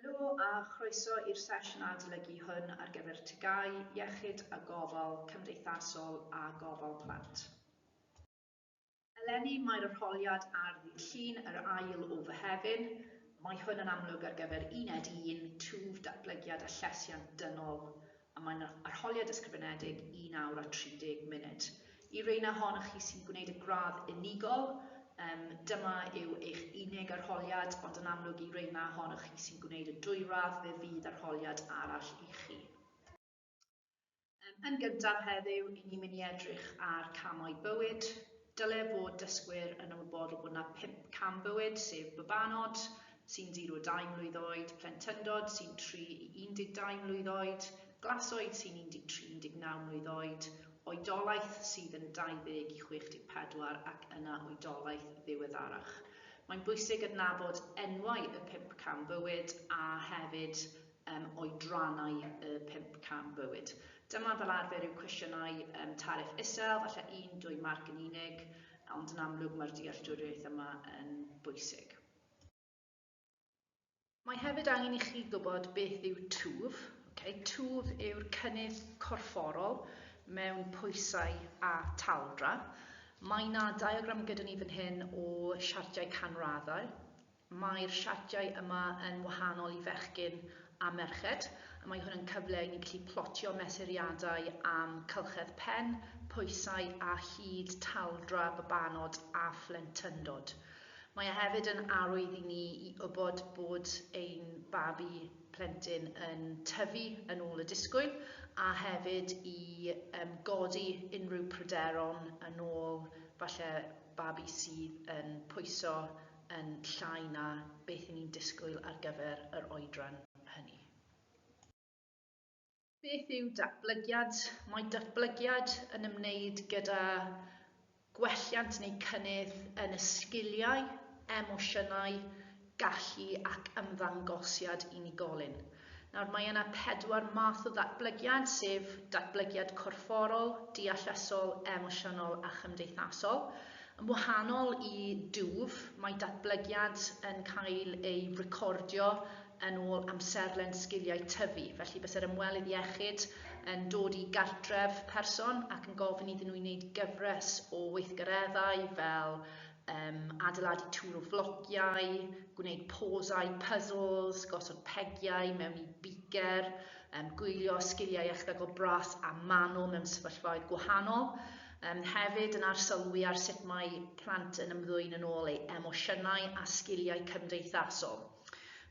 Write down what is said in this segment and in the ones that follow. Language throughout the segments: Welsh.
Helo a chroeso i'r sesiwn adolygu hwn ar gyfer TGAU, Iechyd a Gofal Cymdeithasol a Gofal Plant. Eleni mae'r arholiad ar ddydd Llun yr ail o Fehefin. Mae hwn yn amlwg ar gyfer Uned 1, Twf, Datblygiad a Llesiant Dynol, a mae'n arholiad ysgrifenedig 1 awr a 30 munud. I reina ohonoch chi sy'n gwneud y gradd unigol, um, dyma yw eich unig arholiad, ond yn amlwg i reina ohonoch chi sy'n gwneud y dwy radd, fe fydd arholiad arall i chi. Um, yn gyntaf heddiw, i ni'n mynd i edrych ar camau bywyd. Dyle fod dysgwyr yn ymwybodol bod yna 5 cam bywyd, sef babanod, sy'n 0 i 2 mlwydd oed, plentyndod sy'n 3 i 12 mlwydd oed, glasoed sy'n 13 i 19 mlwydd oed, oedolaeth sydd yn 20 i 64 ac yna oedolaeth ddiweddarach. Mae'n bwysig adnabod enwau y 5 cam bywyd a hefyd um, oedrannau y 5 cam bywyd. Dyma fel arfer yw cwestiynau um, tariff isel, falle 1, 2 marc yn unig, ond yn amlwg mae'r dealltwriaeth yma yn bwysig. Mae hefyd angen i chi gwybod beth yw twf. Okay? Twf yw'r cynnydd corfforol mewn pwysau a taldra. Mae yna diagram gyda ni fan hyn o siartiau canraddau. Mae'r siartiau yma yn wahanol i fechgyn a merched, a mae hwn yn cyfle i ni gallu plotio mesuriadau am cylchedd pen, pwysau a hyd taldra babanod a phlentyndod. Mae e hefyd yn arwydd i ni i wybod bod ein babi plentyn yn tyfu yn ôl y disgwyl a hefyd i um, godi unrhyw pryderon yn ôl falle babi sydd yn pwyso yn llai na beth ni'n disgwyl ar gyfer yr oedran hynny. Beth yw datblygiad? Mae datblygiad yn ymwneud gyda gwelliant neu cynnydd yn y sgiliau, emosiynau, gallu ac ymddangosiad unigolyn. Nawr mae yna pedwar math o ddatblygiad, sef datblygiad corfforol, deallusol, emosiynol a chymdeithasol. Yn wahanol i dwf, mae datblygiad yn cael ei recordio yn ôl amserlen sgiliau tyfu. Felly byse'r ymwelydd iechyd yn dod i gartref person ac yn gofyn iddyn nhw i wneud gyfres o weithgareddau fel um, adeiladu tŵr o flociau, gwneud posau, puzzles, gosod pegiau mewn i beaker, um, gwylio sgiliau echddygol bras a manwl mewn sefyllfaoedd gwahanol. Um, hefyd yn arsylwi ar sut mae plant yn ymddwyn yn ôl eu emosiynau a sgiliau cymdeithasol.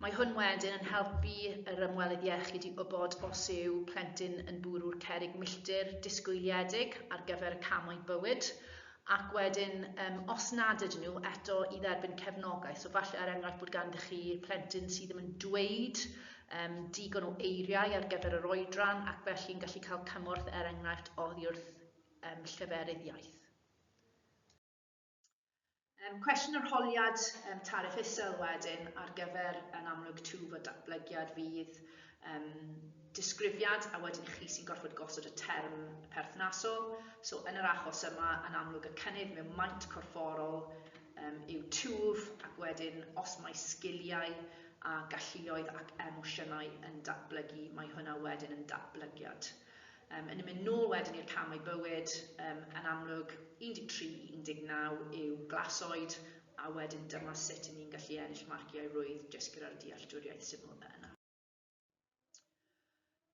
Mae hwn wedyn yn helpu yr ymwelydd iechyd i wybod os yw plentyn yn bwrw'r cerrig milltir disgwyliedig ar gyfer y camau bywyd, ac wedyn um, os nad ydyn nhw eto i dderbyn cefnogaeth. So falle er enghraifft bod ganddo chi plentyn sydd ddim yn dweud um, digon o eiriau ar gyfer yr oedran ac felly'n gallu cael cymorth er enghraifft oddi wrth um, lleferydd iaith. Um, cwestiwn arholiad um, tariff isel wedyn ar gyfer yn amlwg twf a datblygiad fydd um, disgrifiad a wedyn chi sy'n gorfod gosod y term perthnasol. So yn yr achos yma, yn amlwg y cynnydd mewn maint corfforol um, yw twf ac wedyn os mae sgiliau a galluoedd ac emosiynau yn datblygu, mae hwnna wedyn yn datblygiad. Um, yn mynd nôl wedyn i'r camau bywyd, um, yn amlwg 13 i 19 yw glasoed, a wedyn dyma sut ni'n gallu ennill marciau rwydd jyst gyda'r dealltwriaeth syml yna.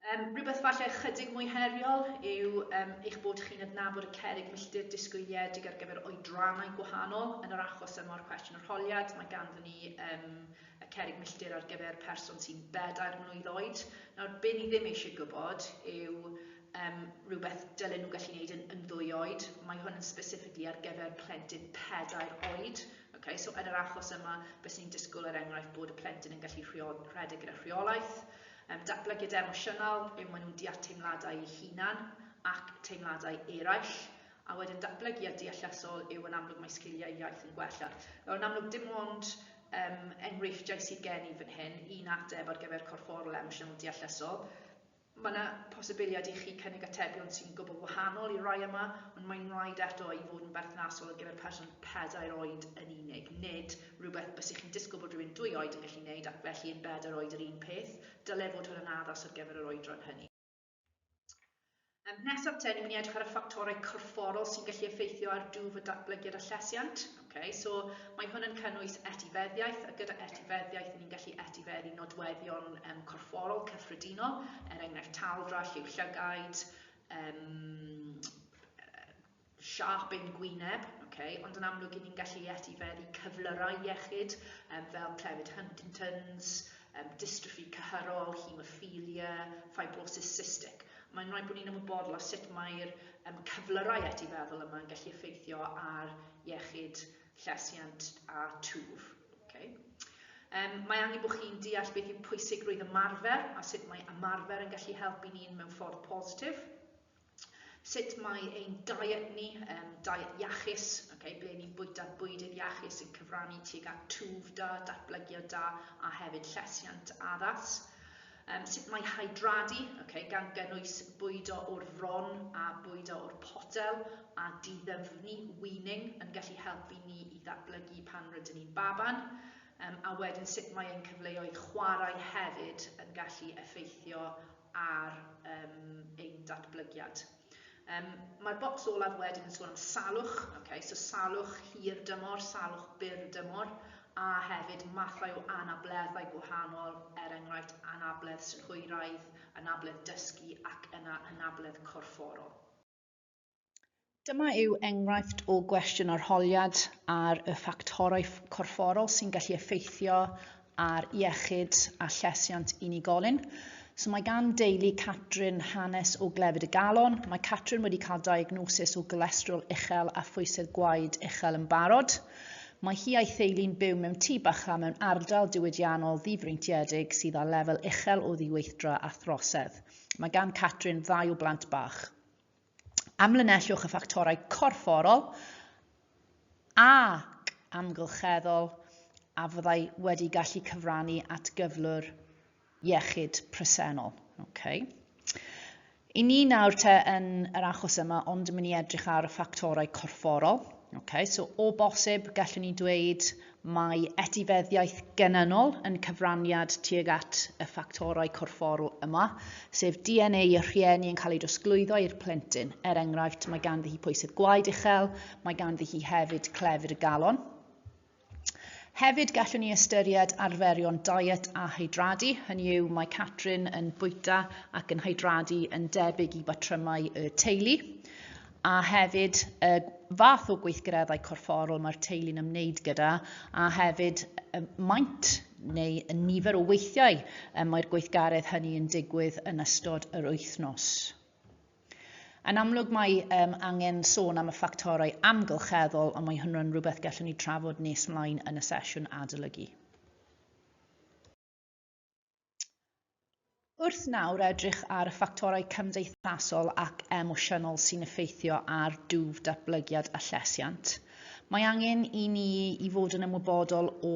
Um, rhywbeth falle chydig mwy heriol yw um, eich bod chi'n adnabod y cerrig milltir disgwyliedig ar gyfer oedrannau gwahanol. Yn yr achos yma o'r cwestiwn arholiad, mae ganddyn ni um, y cerrig milltir ar gyfer person sy'n bedair mlwydd oed. Nawr, be ni ddim eisiau gwybod yw um, rhywbeth dylen nhw gallu gwneud yn, yn ddwy oed. Mae hwn yn specifically ar gyfer plentyn pedair oed. Okay, so yn yr achos yma, bys ni'n disgwyl er enghraifft bod y plentyn yn gallu rhedeg gyda rheolaeth. Um, datblygiad emosiynol yw maen nhw'n deall teimladau eu hunan ac teimladau eraill. A wedyn datblygiad deallusol yw yn amlwg mae sgiliau iaith yn gwella. Nawr yn amlwg dim ond um, enghreifftiau sydd gen i fan hyn, un ateb ar gyfer corfforol, emosiynol, deallusol. Mae yna posibiliad i chi cynnig atebion sy'n gwbl wahanol i rai yma, ond mae'n rhaid eto i fod yn berthnasol ar gyfer person 4 oed yn unig, nid rhywbeth bysych chi'n disgwyl bod rhywun 2 oed yn gallu gwneud ac felly yn 4 oed yr un peth. Dyle fod hwn yn addas ar gyfer yr oedran hynny. Nesaf te, ni'n mynd i edrych ar y ffactorau corfforol sy'n gallu effeithio ar dwf y datblygiad a llesiant. Okay, so mae hwn yn cynnwys etifeddiaeth, a gyda etifeddiaeth ni'n gallu etifeddu nodweddion corfforol cyffredinol, er enghraifft taldra, lliw llygaid, siâp ein gwyneb, okay? Ond yn amlwg ni'n gallu etifeddu cyflyrau iechyd fel clefyd Huntington's, dystrophy cyhyrol, hemophilia, fibrosis cystic. Mae'n rhaid bod ni'n ymwybodol o sut mae'r cyflyrau etifeddol yma yn gallu effeithio ar iechyd, llesiant a twf. Okay. Mae angen bod chi'n deall beth yw pwysigrwydd ymarfer a sut mae ymarfer yn gallu helpu ni mewn ffordd positif. Sut mae ein diet ni, diet iachus, okay, ble ni'n bwyta bwydydd iachus yn cyfrannu tuag at twf da, datblygiad da a hefyd llesiant addas. Sut mae hydradu, okay, gan gynnwys bwydo o'r fron a bwydo o'r potel a diddyfnu, weaning, yn gallu helpu ni i ddatblygu pan rydyn ni'n baban. A wedyn sut mae ein cyfleoedd chwarae hefyd yn gallu effeithio ar ein datblygiad. Mae'r bocs olaf wedyn yn sôn am salwch, okay, so salwch hir dymor, salwch byr dymor, a hefyd mathau o anableddau gwahanol, er enghraifft anabledd synhwyraidd, anabledd dysgu ac yna anabledd corfforol. Dyma yw enghraifft o gwestiwn arholiad ar y ffactorau corfforol sy'n gallu effeithio ar iechyd a llesiant unigolyn. So mae gan deulu Catrin hanes o glefyd y galon. Mae Catrin wedi cael diagnosis o golesterol uchel a phwysedd gwaed uchel yn barod. Mae hi a'i theulu'n byw mewn tŷ bychan mewn ardal diwydiannol ddifreintiedig sydd â lefel uchel o ddiweithdra a throsedd. Mae gan Catrin ddau o blant bach. Amlinellwch y ffactorau corfforol ac amgylcheddol a fyddai wedi gallu cyfrannu at gyflwr iechyd presennol. Okay. I ni nawr te yn yr achos yma, ond yn mynd i edrych ar y ffactorau corfforol. Okay, so o bosib gallwn ni dweud mae etifeddiaeth genynnol yn cyfraniad tuag at y ffactorau corfforol yma, sef DNA y rhieni yn cael ei drosglwyddo i'r plentyn. Er enghraifft, mae ganddi hi pwysedd gwaed uchel, mae ganddi hi hefyd clefyd y galon. Hefyd gallwn ni ystyried arferion diet a hydradu, hynny yw mae Catrin yn bwyta ac yn hydradu yn debyg i batrymau y teulu. A hefyd y fath o gweithgareddau corfforol mae'r teulu'n ymwneud gyda, a hefyd y maint neu y nifer o weithiau mae'r gweithgaredd hynny yn digwydd yn ystod yr wythnos. Yn amlwg mae angen sôn am y ffactorau amgylcheddol, ond mae hwnnw'n rhywbeth gallwn ni trafod nes mlaen yn y sesiwn adolygu. Wrth nawr edrych ar y ffactorau cymdeithasol ac emosiynol sy'n effeithio ar dwf, datblygiad a llesiant, mae angen i ni i fod yn ymwybodol o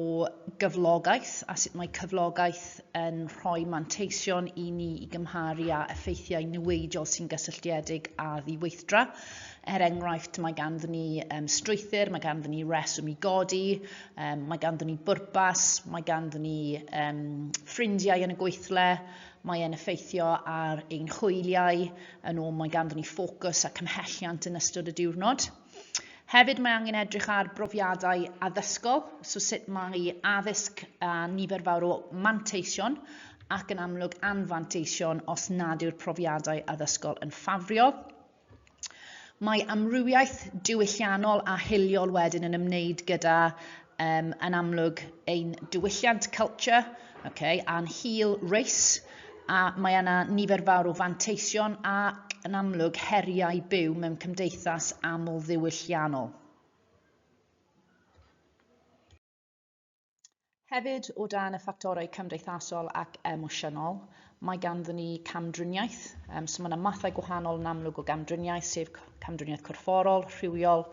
gyflogaeth a sut mae cyflogaeth yn rhoi manteision i ni i gymharu â effeithiau niweidiol sy'n gysylltiedig â ddiweithdra. Er enghraifft, mae ganddyn ni strwythur, mae ganddyn ni reswm i godi, mae ganddyn ni bwrpas, mae ganddyn ni ffrindiau yn y gweithle, mae e'n effeithio ar ein hwyliau, yn ôl mae ganddyn ni ffocws a cymhelliant yn ystod y diwrnod. Hefyd mae angen edrych ar brofiadau addysgol, so sut mae addysg a nifer fawr o manteision ac yn amlwg anfanteision os nad yw'r profiadau addysgol yn ffafriol. Mae amrywiaeth diwylliannol a hiliol wedyn yn ymwneud gyda yn amlwg ein diwylliant culture, okay, a'n hil race, a mae yna nifer fawr o fanteision ac yn amlwg heriau byw mewn cymdeithas aml ddiwylliannol. Hefyd, o dan y ffactorau cymdeithasol ac emosiynol, mae ganddyn ni camdriniaeth. So mae yna mathau gwahanol yn amlwg o gamdriniaeth, sef camdriniaeth corfforol, rhywiol,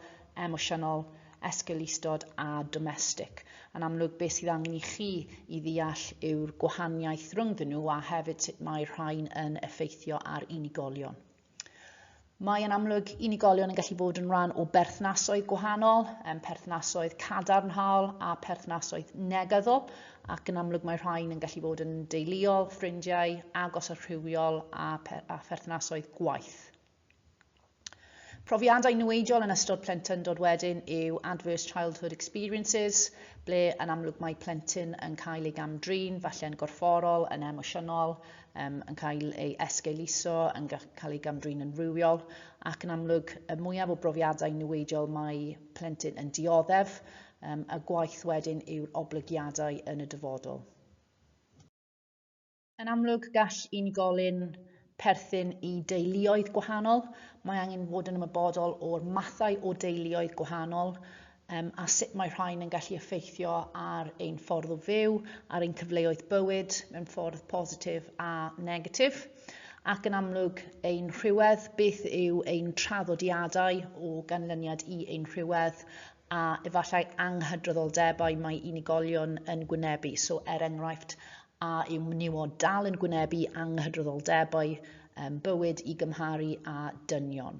emosiynol, esgeulustod a domestig. Yn amlwg, beth sydd angen i chi i ddeall yw'r gwahaniaeth rhyngddyn nhw a hefyd sut mae rhain yn effeithio ar unigolion. Mae yn amlwg unigolion yn gallu bod yn rhan o berthnasoedd gwahanol, perthnasoedd cadarnhaol a perthnasoedd negyddol, ac yn amlwg mae rhain yn gallu bod yn deuluol, ffrindiau, agos a rhywiol a pherthnasoedd gwaith. Profiadau niweidiol yn ystod plentyndod wedyn yw adverse childhood experiences, ble yn amlwg mae plentyn yn cael ei gam-drin, falle yn gorfforol, yn emosiynol, yn cael ei esgeuluso, yn cael ei gam-drin yn rhywiol, ac yn amlwg y mwyaf o brofiadau niweidiol mae plentyn yn dioddef, y gwaith wedyn yw'r oblygiadau yn y dyfodol. Yn amlwg, gall unigolyn perthyn i deuluoedd gwahanol. Mae angen bod yn ymwybodol o'r mathau o deuluoedd gwahanol a sut mae rhain yn gallu effeithio ar ein ffordd o fyw, ar ein cyfleoedd bywyd mewn ffordd positif a negatif. Ac yn amlwg ein rhywedd, beth yw ein traddodiadau o ganlyniad i ein rhywedd a efallai anghydraddoldebau mae unigolion yn gwynebu. So, er enghraifft, a yw menywod dal yn gwynebu anghydraddoldebau bywyd i gymharu â dynion.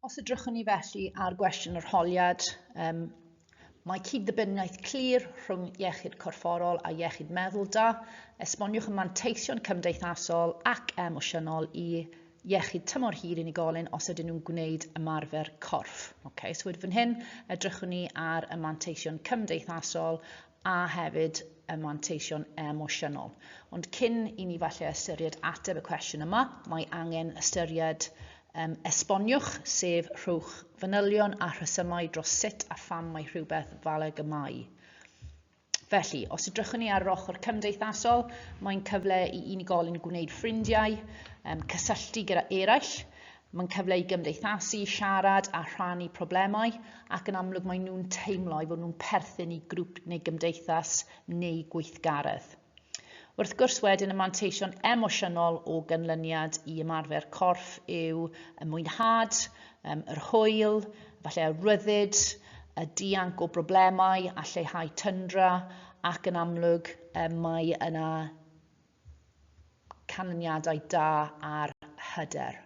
Os edrychwn ni felly ar gwestiwn yr holiad, mae cyd-ddibyniaeth clir rhwng iechyd corfforol a iechyd meddwl da. Esboniwch y manteision cymdeithasol ac emosiynol i iechyd tymor hir unigolyn os ydyn nhw'n gwneud ymarfer corff. Okay, so fan hyn, edrychwn ni ar y manteision cymdeithasol a hefyd y manteision emosiynol. Ond cyn i ni falle ystyried ateb y cwestiwn yma, mae angen ystyried esboniwch, sef rhowch fanylion a rhesymau dros sut a pham mae rhywbeth fel ag y mae. Felly, os edrychwn ni ar yr ochr cymdeithasol, mae'n cyfle i unigolyn gwneud ffrindiau, cysylltu gyda eraill, mae'n cyfle i gymdeithasu, siarad a rhannu problemau, ac yn amlwg mae nhw'n teimlo eu fod nhw'n perthyn i grŵp neu gymdeithas neu gweithgaredd. Wrth gwrs wedyn y manteision emosiynol o ganlyniad i ymarfer corff yw y mwynhad, yr hwyl, falle y rhyddid, y dianc o broblemau a lleihau tyndra, ac yn amlwg mae yna canlyniadau da ar hyder.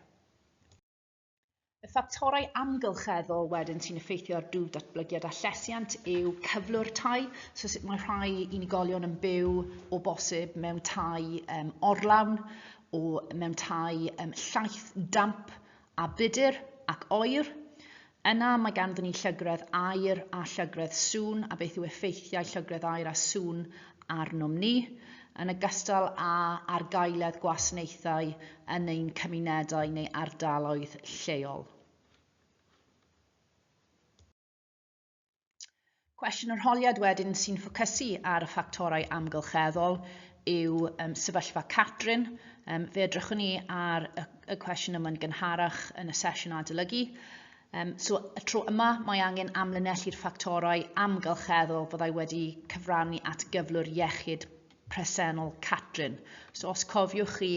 Y ffactorau amgylcheddol wedyn sy'n effeithio ar dwf, datblygiad a llesiant yw cyflwr tai, so sut mae rhai unigolion yn byw o bosib mewn tai orlawn, o mewn tai llaith, damp a budr ac oer. Yna mae ganddyn ni llygredd aer a llygredd sŵn, a beth yw effeithiau llygredd aer a sŵn arnom ni, yn ogystal â argaeledd gwasanaethau yn ein cymunedau neu ardaloedd lleol. Cwestiwn yr holiad wedyn sy'n ffocysu ar y ffactorau amgylcheddol yw sefyllfa Catrin. Fe edrychwn ni ar y cwestiwn yma'n gynharach yn y sesiwn adolygu. So y tro yma mae angen amlinellu'r ffactorau amgylcheddol fyddai wedi cyfrannu at gyflwr iechyd presennol Catrin. So os cofiwch chi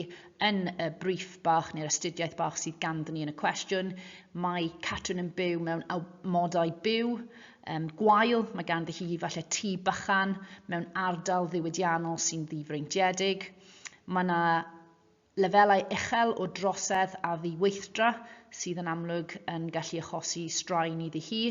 yn y brief bach neu'r astudiaeth bach sydd ganddyn ni yn y cwestiwn, mae Catrin yn byw mewn amodau byw gwael, mae ganddi hi falle tŷ bychan mewn ardal ddiwydiannol sy'n ddifreintiedig. Mae yna lefelau uchel o drosedd a ddiweithdra sydd yn amlwg yn gallu achosi straen iddi hi.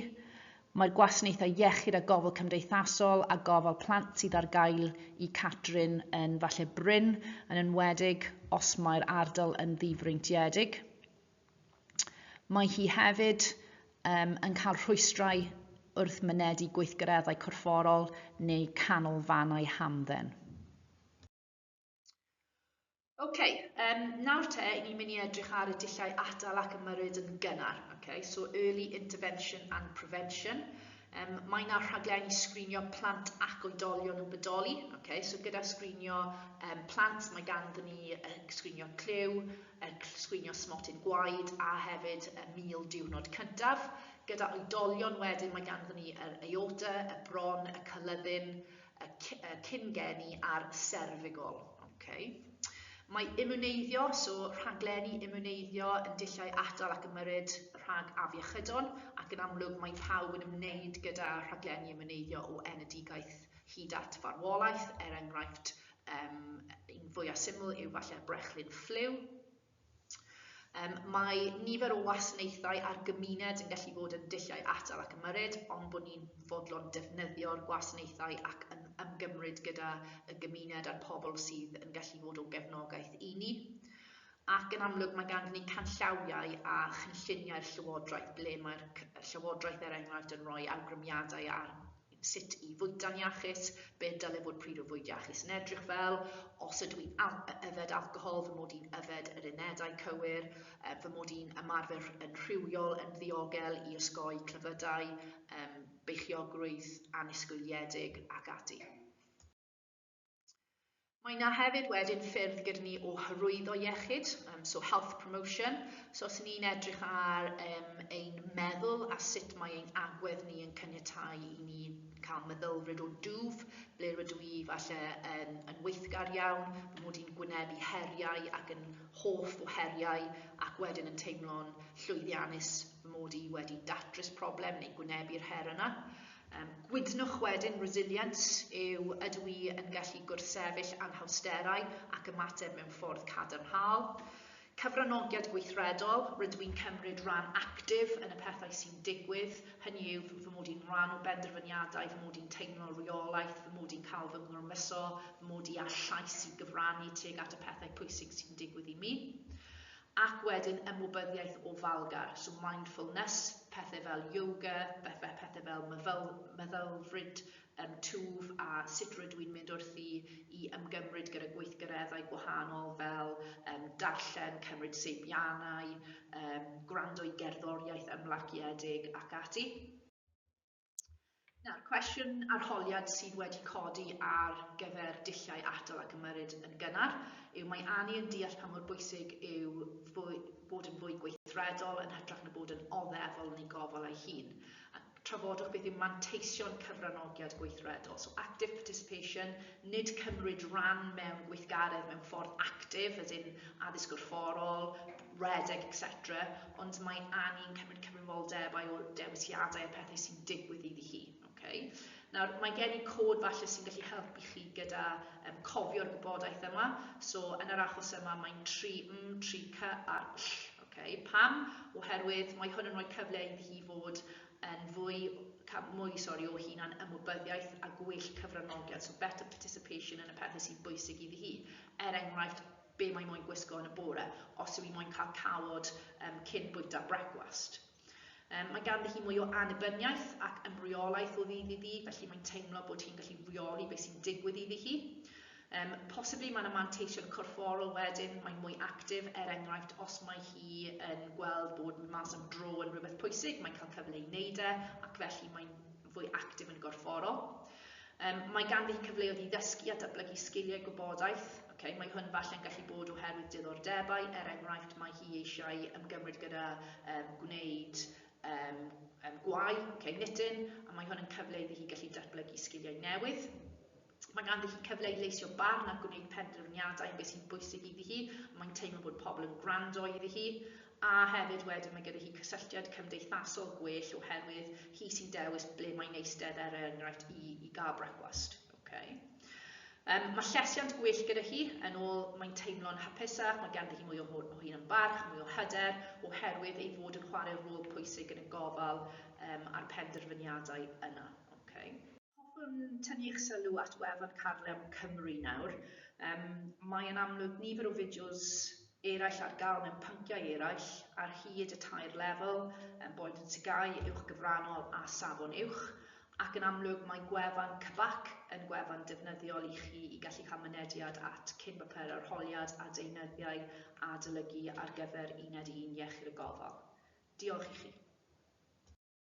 Mae'r gwasanaethau iechyd a gofal cymdeithasol a gofal plant sydd ar gael i Catrin yn falle brin, yn enwedig os mae'r ardal yn ddifreintiedig. Mae hi hefyd yn cael rhwystrau wrth mynedi gweithgareddau corfforol neu canolfannau hamdden. OK, nawr te, ni'n mynd i edrych ar y dulliau atal ac ymyrryd yn gynnar. OK, so early intervention and prevention. Mae yna rhaglenni sgrinio plant ac oedolion yn bodoli. OK, so gyda sgrinio plant, mae ganddyn ni sgrinio clyw, sgrinio smotyn gwaed a hefyd y 1000 diwrnod cyntaf. Gyda oedolion wedyn, mae ganddyn ni yr aorta, y bron, y coluddyn, y cyn-geni a'r cervical. Okay. Mae imwneiddio, so rhaglenni imwneiddio yn dulliau atal ac ymyrryd rhag afiechydon, ac yn amlwg mae pawb yn ymwneud gyda rhaglenni imwneiddio o enedigaeth hyd at farwolaeth, er enghraifft, un fwyaf syml yw falle brechlyn ffliw. Mae nifer o wasanaethau a'r gymuned yn gallu bod yn dulliau atal ac ymyrryd, ond bod ni'n fodlon defnyddio'r gwasanaethau ac yn ymgymryd gyda y gymuned a'r pobl sydd yn gallu fod o gefnogaeth i ni. Ac yn amlwg mae ganddyn ni canllawiau a chynlluniau'r llywodraeth, ble mae'r llywodraeth er enghraifft yn rhoi awgrymiadau ar sut i fwyta'n iachus, be dyle fod pryd o fwyd iachus yn edrych fel, os ydw i'n yfed alcohol, fy mod i'n yfed yr unedau cywir, fy mod i'n ymarfer yn rhywiol yn ddiogel i osgoi clefydau, beichiogrwydd annisgwyliedig ac ati. Mae yna hefyd wedyn ffyrdd gyda ni o hyrwyddo iechyd, so health promotion. So os ni'n edrych ar ein meddwl a sut mae ein agwedd ni yn caniatáu i ni cael meddylfryd o dwf, ble rydw i falle yn weithgar iawn, fy mod i'n gwynebu heriau ac yn hoff o heriau ac wedyn yn teimlo'n llwyddiannus fy mod i wedi datrys problem neu gwynebu'r her yna. Gwydnwch wedyn, resilience, yw ydw i yn gallu gwrthsefyll anhawsterau ac ymateb mewn ffordd cadarnhaol. Cyfranogiad gweithredol, rydw i'n cymryd rhan actif yn y pethau sy'n digwydd, hynny yw fy mod i'n rhan o benderfyniadau, fy mod i'n teimlo reolaeth, fy mod i'n cael fy ngrymuso, fy mod i â llais i gyfrannu tuag at y pethau pwysig sy'n digwydd i mi. Ac wedyn ymwybyddiaeth ofalgar, so mindfulness, pethau fel yoga, pethau fel meddylfryd twf a sut rydw i'n mynd wrthi i ymgymryd gyda gweithgareddau gwahanol fel darllen, cymryd seibiannau, gwrando i gerddoriaeth ymlaciedig ac ati. Nawr, cwestiwn arholiad sydd wedi codi ar gyfer dulliau atal ac ymyrryd yn gynnar yw mae Annie yn deall pa mor bwysig yw bod yn fwy gweithredol yn hytrach na bod yn oddefol neu gofal ei hun. A trafodwch beth yw manteision cyfranogiad gweithredol. So active participation, nid cymryd rhan mewn gweithgaredd mewn ffordd actif, as in addysg gorfforol, redeg, etc. Ond mae Annie'n cymryd cyfrifoldebau o dewisiadau a pethau sy'n digwydd iddi hi. Okay? Nawr, mae gen i cod falle sy'n gallu helpu chi gyda cofio'r gwybodaeth yma. So, yn yr achos yma, mae'n 3M, 3C a'r L. Okay? Pam? Oherwydd mae hwn yn rhoi cyfle iddi hi fod yn mwy o hunan ymwybyddiaeth a gwell cyfranogiad. So, better participation yn y pethau sy'n bwysig iddi hi. Er enghraifft, be mae moyn gwisgo yn y bore, os yw hi moyn cael cawod cyn bwyta brecwast. Mae ganddi hi mwy o annibyniaeth ac ymreolaeth o ddydd i ddydd, felly mae'n teimlo bod hi'n gallu reoli beth sy'n digwydd iddi hi. Possibly mae yna manteision corfforol wedyn, mae'n mwy actif, er enghraifft os mae hi yn gweld bod mas am dro yn rhywbeth pwysig, mae'n cael cyfle i wneud e, ac felly mae'n fwy actif yn gorfforol. Mae ganddi hi cyfleoedd i ddysgu a datblygu sgiliau gwybodaeth. Okay, mae hwn falle'n gallu bod oherwydd diddordebau, er enghraifft mae hi eisiau ymgymryd gyda gwneud gwau, okay, knitting, a mae hwn yn cyfle iddi hi gallu datblygu sgiliau newydd. Mae ganddi hi cyfle i leisio barn a gwneud penderfyniadau am beth sy'n bwysig iddi hi. Mae'n teimlo bod pobl yn gwrando iddi hi. A hefyd wedyn mae gyda hi cysylltiad cymdeithasol gwell oherwydd hi sy'n dewis ble mae'n eistedd er enghraifft i gael brecwast. Okay. Mae llesiant gwell gyda hi, yn ôl mae'n teimlo'n hapusach, mae ganddi hi mwy o hunan-barch, mwy o hyder, oherwydd ei fod yn chwarae rôl pwysig yn y gofal a'r penderfyniadau yna. Okay. Hoffwn tynnu eich sylw at wefan Carlam Cymru nawr. Mae yn amlwg nifer o fideos eraill ar gael mewn pynciau eraill ar hyd y tair lefel, boed yn TGAU, uwch gyfrannol a safon uwch. Ac yn amlwg mae gwefan CBAC yn gwefan defnyddiol i chi i gallu cael mynediad at cyn bapur arholiad a deunyddiau adolygu ar gyfer uned 1 iechyd y gofal. Diolch i chi.